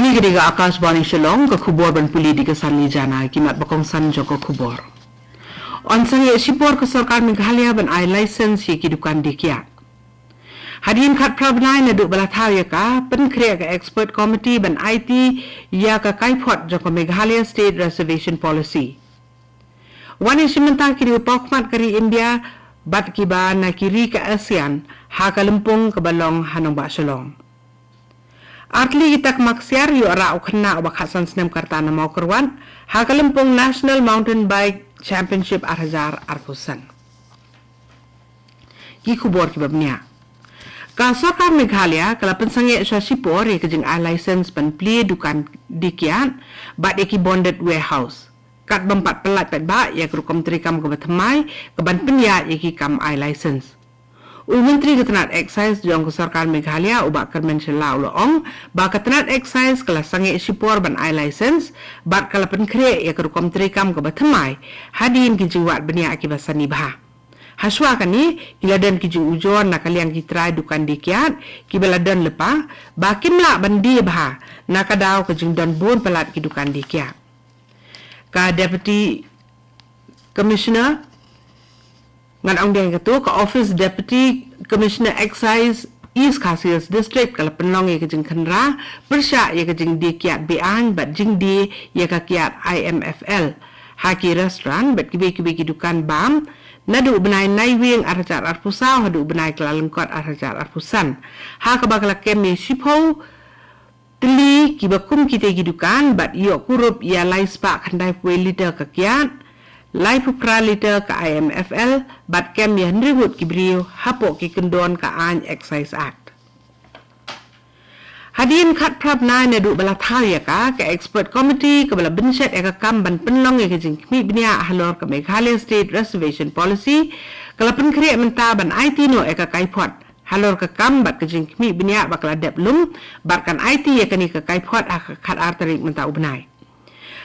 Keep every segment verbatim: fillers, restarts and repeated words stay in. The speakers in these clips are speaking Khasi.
Kane ka dei ka Akashvani Shillong, ka khubor ban pule da ka Sanli Jana. Ki mat ba kongsan jong ka khubor. Yn sangeh shipor ka sorkar Meghalaya ban ai license ïa ki dukan die kiad. Hadien khatphra bnai naduh ba la thaw ïa ka, pynkhreh ka expert committee ban aiti ïa ka kaiphod jong ka Meghalaya State Reservation Policy. Wan ïashim bynta ki riew paw khmat ka ri India bad kiba na ki ri ka ASEAN ha ka lympung kaba long ha nongbah Shillong. Artylli ki takma maksiar ïoh rah u khynnah uba khatsan snem ka rta na Mawkyrwat ha ka lympung National Mountain Bike Championship ar hajar arphew san. Ki khubor kiba bniah. Ka sorkar Meghalaya ka la pynsangeh shuwa shipor ïa ka jingai license ban plie dukan die kiad bad ïa ki bonded warehouse, kat bym pat pyllait paidbah ïa ka rukom treikam kaba thymmai kaban pynïaid ïa ki kam ai license. U Myntri ka tnat Excise jong ka sorkar Meghalaya, u Bah Kyrmen Shylla, u la ong ba ka tnat Excise ka la sangeh shipor ban ai license bad ka la pynkhreh ïa ka rukom treikam kaba thymmai hadien ki jingwad bniah kiba sani bha. Hashuwa kane, ki la don ki jingujor na ka liang ki trai dukan die kiad kiba la don lypa ba kim lah ban die bha na ka daw ka jingdon bun palat ki dukan die kiad. Ka Deputy Commissioner, ngan ong biang ïa kato, ka Office Deputy Commissioner Excise East Khasi Hills District ka la pynlong ïa ka jingkhynra pyrshah ïa ka jingdie kiad be-aiñ bad jingdie ïa ka kiad I M F L ha ki restaurant bad kiwei kiwei ki dukan bam naduh u bnai Naiwieng ar hajar arphew saw haduh u bnai Kyllalyngkot ar hajar arphew san, ha kaba ka la kem ïa shiphew tylli kiba kum kitei ki dukan bad ïoh kurup ïa lai spah khyndaiphew wei litre ka kiad, laiphew phra litre ka I M F L bad kem ïa hynriew ngut ki briew hapoh ki kyndon ka aiñ Excise Act. Hadien khatphra bnai naduh ba la thaw ïa ka, ka expert committee kaba la bynshet ïa ka kam ban pynlong ïa ka jingkhmih bniah halor ka Meghalaya State Reservation Policy ka la pynkhreh mynta ban aiti noh ïa ka kaiphod halor ka kam bad ka jingkhmih bniah ba ka la dep lum bad kan aiti ïa kane ka kaiphod ha ka khatar tarik mynta u bnai.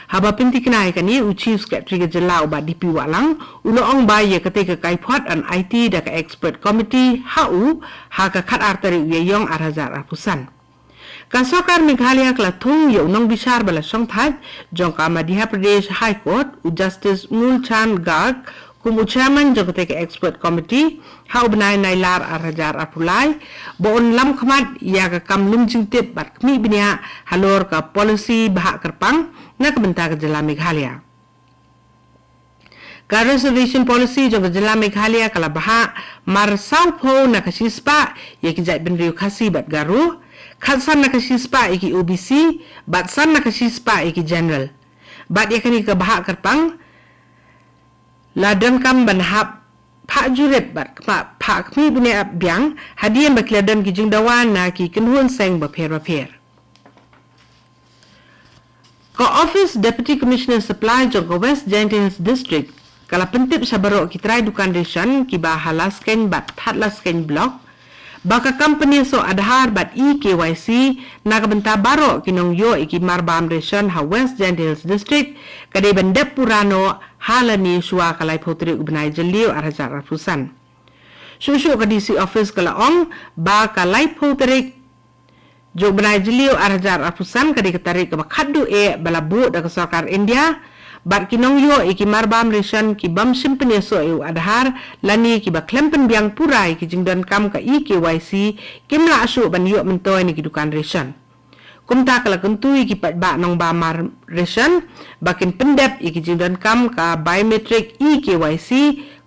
Haba pyntikna ïa kane, u Chief Secretary ka jylla, u Bah D P Wahlang, u la ong ba ïa katei ka kaiphod yn aiti da ka expert committee ha u ha ka khatar tarik u Ïaïong ar hajar arphew san. Ka sorkar Meghalaya ka la thung ïa u nongbishar ba la shongthait jong ka Madhya Pradesh High Court, u Justice Moolchand Garg, kum u chairman jong katei ka expert committee ha u bnai Nailar ar hajar arphew lai ba un lam khmat ïa ka kam lum jingtip bad khmih bniah halor ka policy bhah kyrpang na ka bynta ka jylla Meghalaya. Ka reservation policy jong ka jylla Meghalaya ka la bhah mar sawphew na ka shispah ïa ki jaitbynriew Khasi bad Garo, khatsan na ka shispah ïa ki O B C bad san na ka shispah ïa ki general. Bad ïa kane ka bhah kyrpang la donkam ban hap phah jurip bad khmih, phah khmih bniah biang hadien ba ki la don ki jingdawa na ki kynhun seng bapher bapher. Ka Office Deputy Commissioner Supply jong ka West Jaintia Hills District ka la pyntip sha baroh ki trai dukan ration kiba ha Laskein bad Thadlaskein Block ba ka kam pynïasoh Aadhaar bad e-K Y C na ka bynta baroh ki nongïoh ïa ki marbam ration ha West Jaintia Hills District ka dei ban dep pura noh ha lane shuwa ka laiphew tarik u bnai Jylliew ar hajar arphew san. Shuh shuh ka D C Office ka la ong ba ka laiphew tarik jong u bnai Jylliew ar hajar arphew san ka dei ka tarik kaba khatduh eh ba la buh da ka sorkar India bad ki nongïoh ïa ki marbam ration ki bym shym pynïasoh ïa u Aadhaar lane kiba khlem pynbiang pura ïa ki jingdonkam ka e-K Y C kim lah shuh ban ïoh myntoi na ki dukan ration. Kumta ka la kyntu ïa ki paidbah nongbam mar ration ba kin pyndep ïa ki jingdonkam ka biometric e-K Y C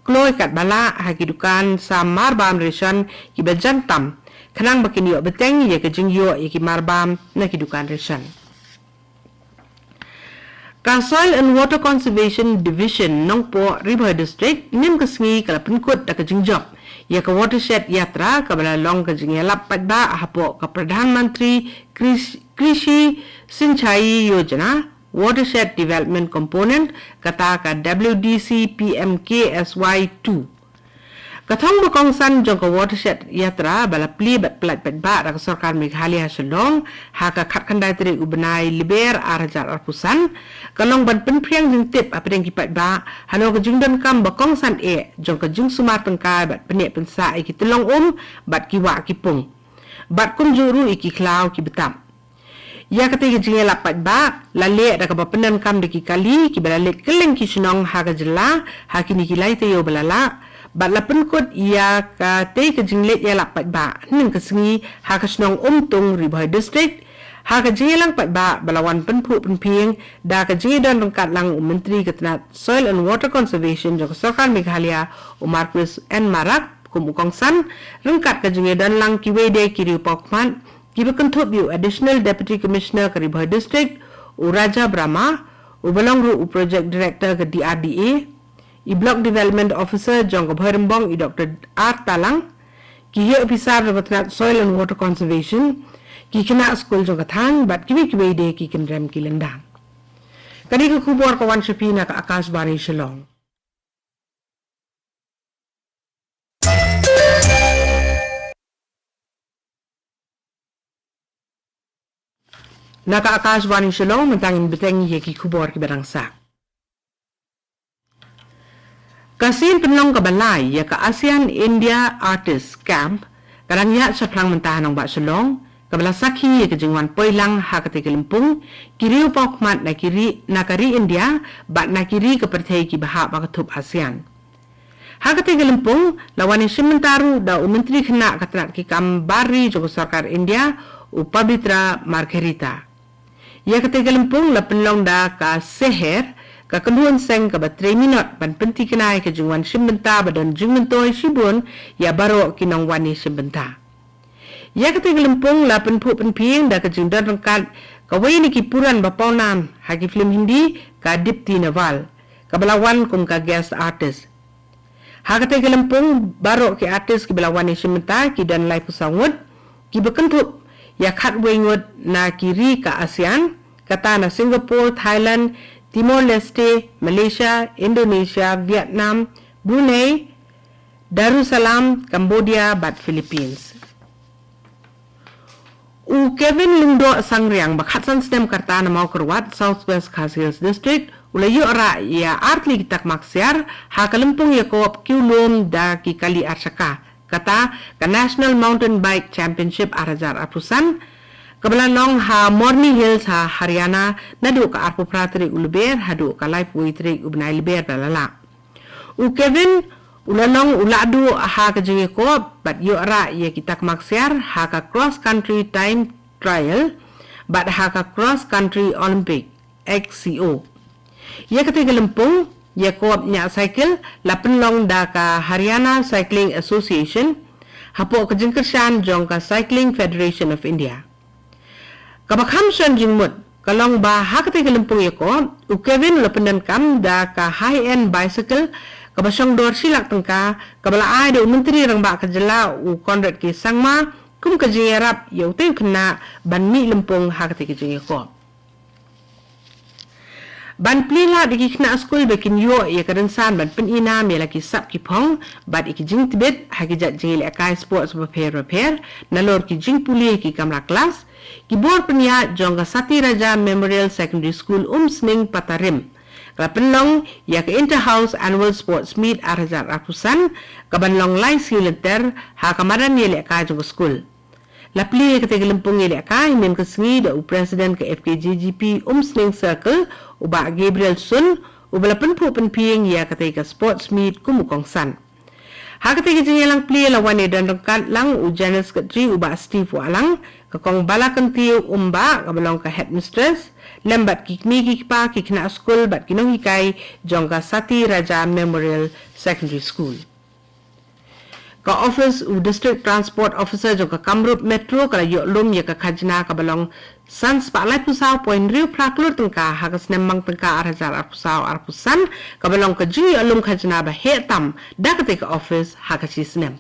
kloi katba lah ha ki dukan sam marbam ration kiba jan tam, khnang ba kin ïoh bteng ïa ka jingïoh ïa ki marbam na ki dukan ration. Ka Soil and Water Conservation Division Nongpoh, Ri Bhoi District, mynne ka sngi ka la pynkut da ka jingjop ïa ka Watershed Yatra kaba la long ka jingïalap paidbah hapoh ka Pradhan Mantri Krish-, Krishi Sinchai Yojana Watershed Development Component, kata ka W D C P M K S Y two. Ka thong ba kongsan jong ka Watershed Yatra ba la plie bad pyllait paidbah da ka sorkar Meghalaya ha Shillong ha ka khatkhyndai tarik u bnai Lber ar hajar arphew san ka long ban pynphriang jingtip hapdeng ki paidbah halor ka jingdonkam ba kongsan eh jong ka jingsumar tyngkai bad pyneh pynsah ïa ki tyllong um bad ki wah ki pung bad kumjuh ruh ïa ki khlaw ki btap. Ïa katei ka jingïalap paidbah la leh da kaba pyndonkam da ki kali kiba la leit kylleng ki shnong ha ka jylla ha kine ki lai taïew ba la leit, bad la pynkut ïa katei ka jingleit ïalap paidbah hynnin ka sngi ha ka shnong Umtung, Ri Bhoi District, ha ka jingïalang paidbah ba la wan pynphuh pynphieng da ka jingïadon ryngkat lang u Myntri ka tnat Soil and Water Conservation jong ka Sorkar Meghalaya, u Marcuise N Marak, kum u kongsan, ryngkat ka jingïadon lang kiwei de ki riewpawkhmat kiba kynthup ïa u Additional Deputy Commissioner ka Ri Bhoi District, u Raja Brahma, uba long ruh u Project Director ka D R D A, i Block Development Officer jong ka Bhoirymbong, i Doctor R Talang, ki heh ophisar jong ka tnat Soil and Water Conservation, ki khynnah skul jong ka thaiñ bad kiwei kiwei de ki kynrem ki lyngdoh. Kane ka khubor ka wan sha phi na ka Akashvani Shillong. Na ka Akashvani Shillong, mynta ngin bteng ïa ki khubor kiba dang sah. Ka sien pynlong kaba lai ïa ka ASEAN India Artist Camp ka dang ïaid shaphrang mynta ha nongbah Shillong, kaba la sakhi ïa ka jingwan poi lang ha katei ka lympung ki riewpawkhmat na ki ri, na ka ri India bad na ki ri ka pyrthei kiba hap ba ka thup ASEAN. Ha katei ka lympung la wan ïashim bynta ruh da u Myntri Khynnah ka tnat ki kam bar ri jong ka Sorkar India, u Pabitra Margherita. Ïa katei ka lympung la pynlong da ka SEHER, ka kynhun seng kaba trei minot ban pynthikna ïa ka jingwan shim bynta ba don jingmyntoi shibun ïa baroh ki nongwan ïashim bynta. Ïa katei ka lympung la pynphuh pynphieng da ka jingdon ryngkat kawei na ki puran ba pawnam ha ki film Hindi, ka Deepti Naval, kaba la wan kum ka guest artist. Ha katei ka lympung baroh ki artist kiba la wan ïashim bynta ki don laiphew saw ngut, kiba kynthup ïa khatwei ngut na ki ri ka ASEAN, kata na Singapore, Thailand, Timor-Leste, Malaysia, Indonesia, Vietnam, Brunei, Darussalam, Cambodia bad Philippines. U Kevin Lyngdoh Sangriang, ba khatsan snem ka rta, na Mawkyrwat, South West Khasi Hills District, u la ïoh rah ïa artylli ki takma ksiar ha ka lympung ïakob kiew lum da ki kali arshaka, kata ka National Mountain Bike Championship ar hajar arphew san, kaba la long ha Morni Hills ha Haryana, naduh ka arphew phra tarik u Lber haduh ka laiphew wei tarik u bnai Lber ba la leit. U Kevin u la long u la duh ha ka jingïakob bad ïoh rah ïa ki takma ksiar ha ka Cross Country Time Trial bad ha ka Cross Country Olympic, X C O. Ïa katei ka lympung ïakob ñiah cycle la pynlong da ka Haryana Cycling Association hapoh ka jingkyrshan jong ka Cycling Federation of India. Kaba kham shon jingmut ka long ba ha katei ka lympung ïakob, u Kevin u la pyndonkam da ka high-end bicycle kaba shong dor shi lak tyngka, kaba la ai da u Myntri Rangbah ka jylla, u Conrad K Sangma, kum ka jingïarap ïa utei u khynnah ban mih lympung ha katei ka jingïakob. Ban plie lad ïa ki khynnah skul ba kin ïoh ïa ka rynsan ban pyni nam ïa la ki sap ki phong bad ïa ki jingtbit ha ki jait jingïalehkai sports bapher bapher, nalor ki jingpule ha ki kamra klas, ki bor pynïaid jong ka Sati Raja Memorial Secondary School, Umsning, Patarim, ka la pynlong ïa ka Inter House Annual Sports Meet ar hajar arphew san, kaban long lai sngi lynter ha ka madan ïalehkai jong ka skul. La plie ïa katei ka lympung ïalehkai mynne ka sngi da u President ka F K J G P Umsning Circle, u Bah Gabriel Sun, uba la pynphuh pynphieng ïa katei ka sports meet kum u kongsan. Ha katei ka jingïalang plie la wan ïadon ryngkat lang u General Secretary, u Bah Steve Wahlang, ka Kong Balakyntiew Umbah, kaba long ka Headmistress, lem bad ki kmie ki kpa, ki khynnah skul bad ki nonghikai jong ka Sati Raja Memorial Secondary School. Ka office u District Transport Officer jong ka Kamrup Metro ka la ïoh lum ïa ka khajna kaba long san spah laiphew saw point hynriew phra klur tyngka ha ka snem mang tyngka ar hajar arphew saw arphew san, kaba long ka jingïoh lum khajna ba heh tam da katei ka office ha ka shi snem.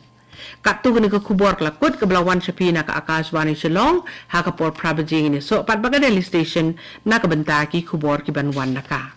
Katto kane ka khubor ka la kut, kaba la wan sha phi na ka Akashvani Shillong. Ha ka por phra baje ngin ïasoh pat bad ka Delhi Station na ka bynta ki khubor kiban wan na ka